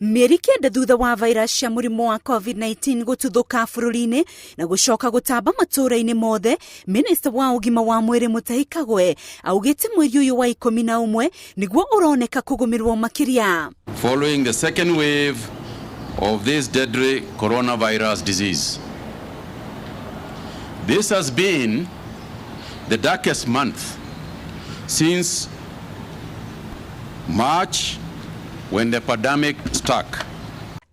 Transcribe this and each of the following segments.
Mĩeri 9 thutha wa virus cia mũrimũ wa COVID-19 gũtuthũka bũrũri-inĩ na gũcoka gũtamba matũũra-inĩ mothe, minista wa ũgima wa mwĩrĩ Mutahi Kagwe augĩte mweri ũyũ wa 11 nĩguo ũroneka kũgũmĩrwo makĩria. Following the second wave of this deadly coronavirus disease. This has been the darkest month since March when the pandemic struck.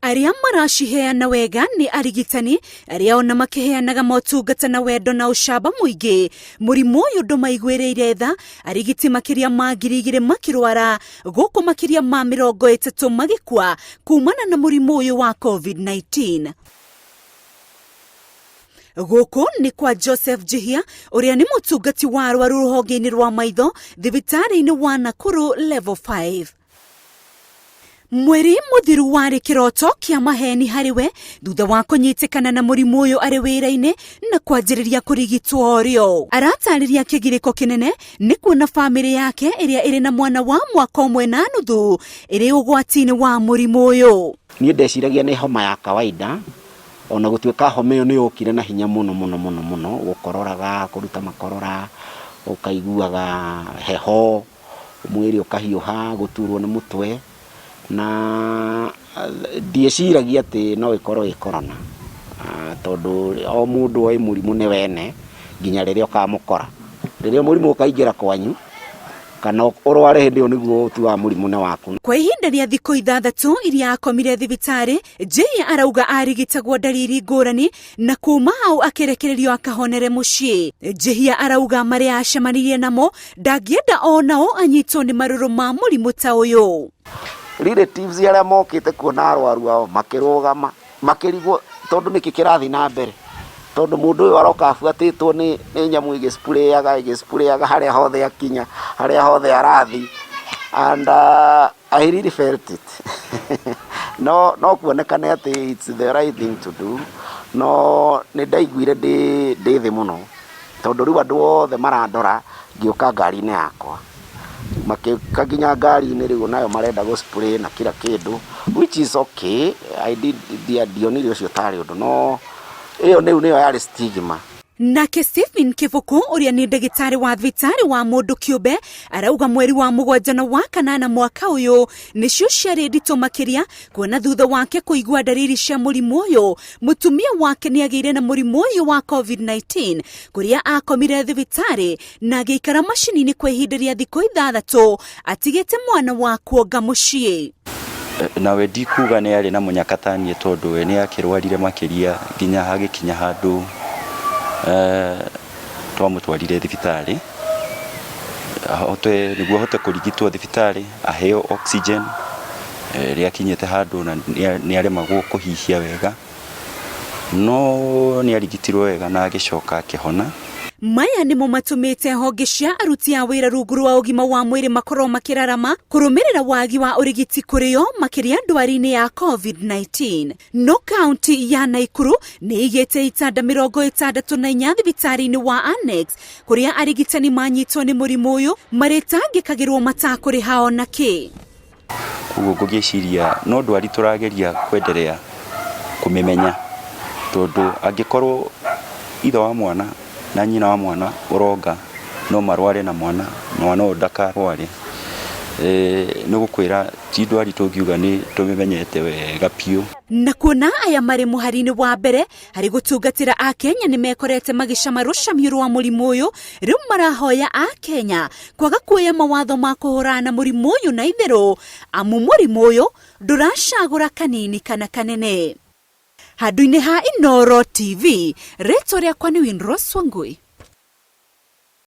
Arĩa maraciheana wega nĩ arigitani arĩa ona makĩheanaga motungata na wendo na ũcamba mũingĩ. Mũrimũ ũyũ ndũmaiguĩrĩire tha, arigiti makĩria ma 2000 makĩrwara, gũkũ makĩria ma 30 magĩkua kumana na mũrimũ ũyũ wa COVID-19. Gũkũ nĩ kwa Joseph Njihia ũrĩa nĩ mũtungati wa arwaru rũhonge-inĩ rwa maitho thibitarĩ-inĩ wa Nakuru Level 5. Mweri mũthiru warĩ kĩroto kĩa maheni harĩ we thutha wa kũnyitĩkana na mũrimũ ũyũ arĩ wĩra-inĩ na kwanjĩrĩria kũrigitwo orĩo. Aratarĩria kĩgirĩko kĩnene nĩ kuona bamĩrĩ yake ĩrĩa ĩrĩ na mwana wa mwaka 1.5 ĩrĩ ũgwati-inĩ wa mũrimũ ũyũ. Niĩ ndeciragia nĩ homa ya kawaida, ona gũtuĩka homa ĩyo nĩ yokire na hinya mũno mũno mũno mũno, gũkororaga, kũruta makorora, ũkaiguaga heho, mwĩrĩ ũkahiũha, gũturwo nĩ mũtwe, na ndieciragia atĩ no ĩkorwo ĩ corona, tondũ o mũndũ oĩ mũrimũ nĩ wene nginya rĩrĩa ũkamũkora. Rĩrĩa mũrimũ ũkaingĩra kwanyu kana ũrware hĩndĩ ĩyo nĩguo ũtuaga mũrimũ nĩ waku. Kwa ihinda rĩa thikũ 6 iria akomire thibitarĩ, Njihia arauga arigitagwo ndariri ngũrani na kuma hau akĩrekererio akahonere mũciĩ. Njihia arauga marĩa acemanirie namo ndangĩenda onao anyitwo nĩ marũrũ ma mũrimũ ta ũyũ. Relatives arĩa mokĩte kuona arwaru ao makĩrũgama makĩrigwo tondũ nĩkĩ kĩrathiĩ na mbere, tondũ mũndũ ũyũ aroka abuatĩtwo nĩ nyamũ ĩgĩsprayaga ĩgĩsprayaga harĩa hothe akinya, harĩa hothe arathi, and I really felt it. No kuonekane atĩ it's the right thing to do, no nĩ ndaiguire ndĩ thĩ mũno, tondũ rĩu andũ othe marandora ngĩũka ngari-inĩ yakwa, makĩũka nginya ngari-inĩ rĩu nayo marenda gũ spray na kila kĩndũ, which is okay, I did, ndionire ũcio tarĩ ũndũ, no ĩyo rĩu nĩyo yarĩ stigma. Nake Stephen Kivuku ũrĩa nĩ ndagĩtarĩ wa thibitarĩ wa mũndũ kĩũmbe arauga mweri wa 7 na wa 8 mwaka ũyũ nĩcio ciarĩ nditũ makĩria, kuona thutha wake kũigua ndariri cia mũrimũ ũyũ mũtumia wake nĩ agĩire na mũrimũ ũyũ wa COVID-19 kũrĩa akomire thibitarĩ na agĩikara macini-inĩ kwa ihinda rĩa thikũ 6 atigĩte mwana wa kuonga mũciĩ. Nawe ndikuga nĩ arĩ na mũnyaka ta niĩ tondũ we nĩ akĩrwarire makĩria nginya hagĩkinya handũ twamũtwarire thibitarĩ ahote nĩguo ahote kũrigitwo thibitarĩ aheo oxygen, rĩakinyĩte handũ na nĩ aremagwo kũhihia wega, no nĩ arigitirwo wega na agĩcoka akĩhona. Maya nĩmo matũmĩte honge cia aruti a wĩra rungu rwa ũgima wa mwĩrĩ makorwo makĩrarama kũrũmĩrĩra wagi wa ũrigiti kũrĩo makĩria ndwari-inĩ ya COVID-19. No kaunti ya Nakuru nĩ ĩigĩte itanda 64 thibitarĩ-inĩ wa Annex kũrĩa arigitani manyitwo nĩ mũrimũ ũyũ marĩtangĩkagĩrwo matakũrĩha ona kĩ. Koguo ngũgĩciria no ndwari tũrageria kwenderea kũmĩmenya, tondũ angĩkorwo ithe wa mwana na nyina wa mwana ũronga no marware na mwana, mwana ũyũ ndakarware, nĩ gũkwĩra ti ndwari tũngiuga nĩ tũmĩmenyete wega biũ. Na kuona aya marĩ mũhari-inĩ wa mbere harĩ gũtungatĩra Akenya nĩ mekorete magĩcama rũcamio rwa mũrimũ ũyũ, rĩu marahoya Akenya kwaga kuoya mawatho ma kũhũrana na mũrimũ ũyũ na itherũ, amu mũrimũ ũyũ ndũracagũra kanini kana kanene. Handũ-inĩ ha Inooro TV, rĩtwa rĩakwa nĩ Winrose Wangui.